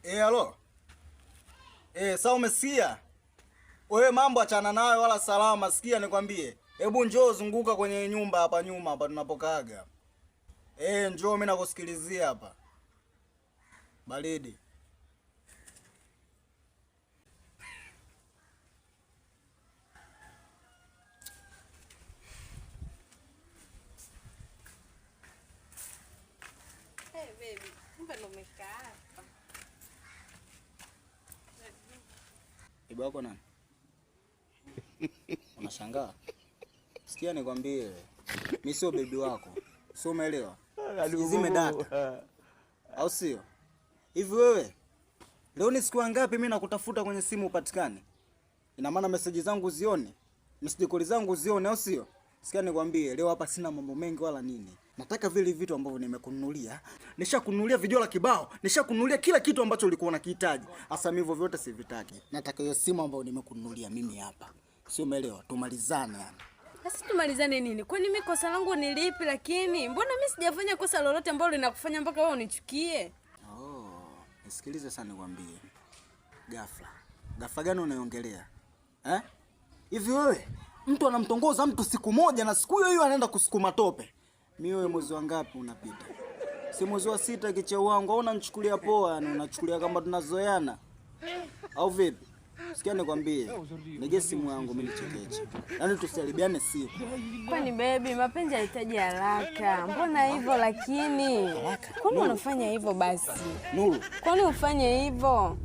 Halo. Sasa umesikia? Wewe mambo achana nayo wala salama, sikia nikwambie. Hebu njoo zunguka kwenye nyumba hapa nyuma hapa tunapokaaga. Njoo mimi nakusikilizia hapa. Baridi. Hey baby, kumbe ndo umekaa hapa. Bibi wako nani? Unashangaa? Sikia nikwambie. Mimi sio baby wako. Sio, umeelewa? Zime data. Au sio? Hivi wewe leo ni siku ngapi mimi nakutafuta kwenye simu upatikane? Ina maana message zangu zione, message call zangu zione, au sio? Sikia nikwambie, leo hapa sina mambo mengi wala nini. Nataka vile vitu ambavyo nimekununulia. Nishakununulia vijola kibao, nishakununulia kila kitu ambacho ulikuwa unakihitaji. Sasa mimi hivyo vyote sivitaki. Nataka hiyo simu ambayo nimekununulia mimi hapa. Sio, umeelewa? Tumalizane yani. Sasa tumalizane nini? Kwani mimi kosa langu ni lipi lakini? Mbona mimi sijafanya kosa lolote ambalo linakufanya mpaka wewe unichukie? Oh, nisikilize sana nikwambie. Ghafla. Ghafla gani unaiongelea? Eh? Hivi wewe mtu anamtongoza mtu siku moja na siku hiyo hiyo anaenda kusukuma tope. Mimi wewe mwezi wa ngapi unapita? Si mwezi wa 6 kicheo wangu au unanichukulia poa yani unachukulia kama tunazoeana? Au vipi? Sikia nikwambie, nige simu yangu mimi nichekeche. Yaani tusiharibiane siku. Kwani baby, mapenzi hayahitaji haraka. Mbona hivyo lakini? Kwani unafanya hivyo basi? Nuru, Kwani ufanye hivyo?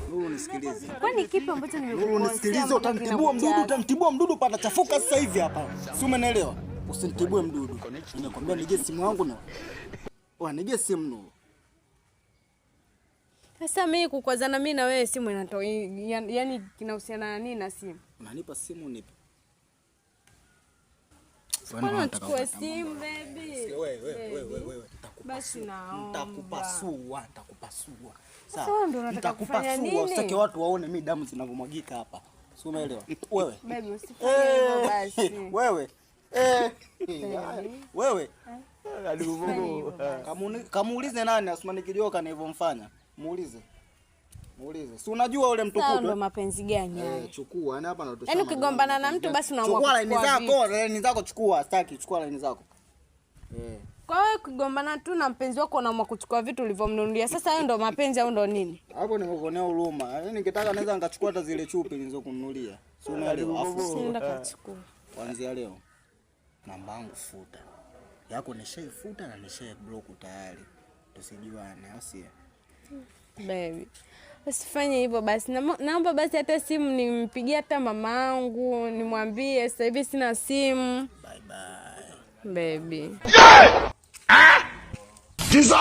Nuru nisikilize. Kwani kipi ambacho Nuru nimekukosea? nisikilize, mpaka utamtibua mdudu, kinakujaza? utamtibua mdudu patachafuka sasa hivi hapa. Si umeelewa? Usinitibue mdudu. Nimekwambia nige simu yangu na. Wa nige simu Nuru. Sasa mimi kukwazana mimi na wewe simu inatoa yaani kinahusiana na nini na simu? Unanipa simu nipe. Kwani unachukua simu baby? Wewe wewe wewe wewe Basi naomba. nitakupasua, nitakupasua. Sasa wewe ndio unataka kufanya Nitakupasua, nini? usitake watu waone mimi damu zinavyomwagika hapa. Si umeelewa? Wewe. Baby usifanye hivyo basi. Wewe. Wewe. Usifanye hivyo basi. Kamuulize nani Asmani Kijoka nilivyomfanya. Muulize. Muulize. Si unajua ule Sasa mtukutu? ndo mapenzi gani hayo? Chukua, yani hapa ndo Yaani ukigombana na mtu basi unaamua Chukua laini kuchukua zako, laini zako chukua, sitaki chukua laini zako. Kwa wewe kugombana tu na mpenzi wako unaamua kuchukua vitu ulivyomnunulia. Sasa hayo ndo mapenzi au ndo nini? Hapo nimekuonea huruma. Yaani ningetaka naweza nikachukua hata zile chupi nilizokununulia. Si umeelewa? Afu Sasa kachukua. kuanzia leo namba yangu futa. Yako nishaifuta na nishai block tayari. Tusijuane, au sio? Baby. Usifanye hivyo basi. Naomba basi hata simu nimpigie hata mamangu, nimwambie sasa hivi sina simu. Bye bye. Baby. Hivyo.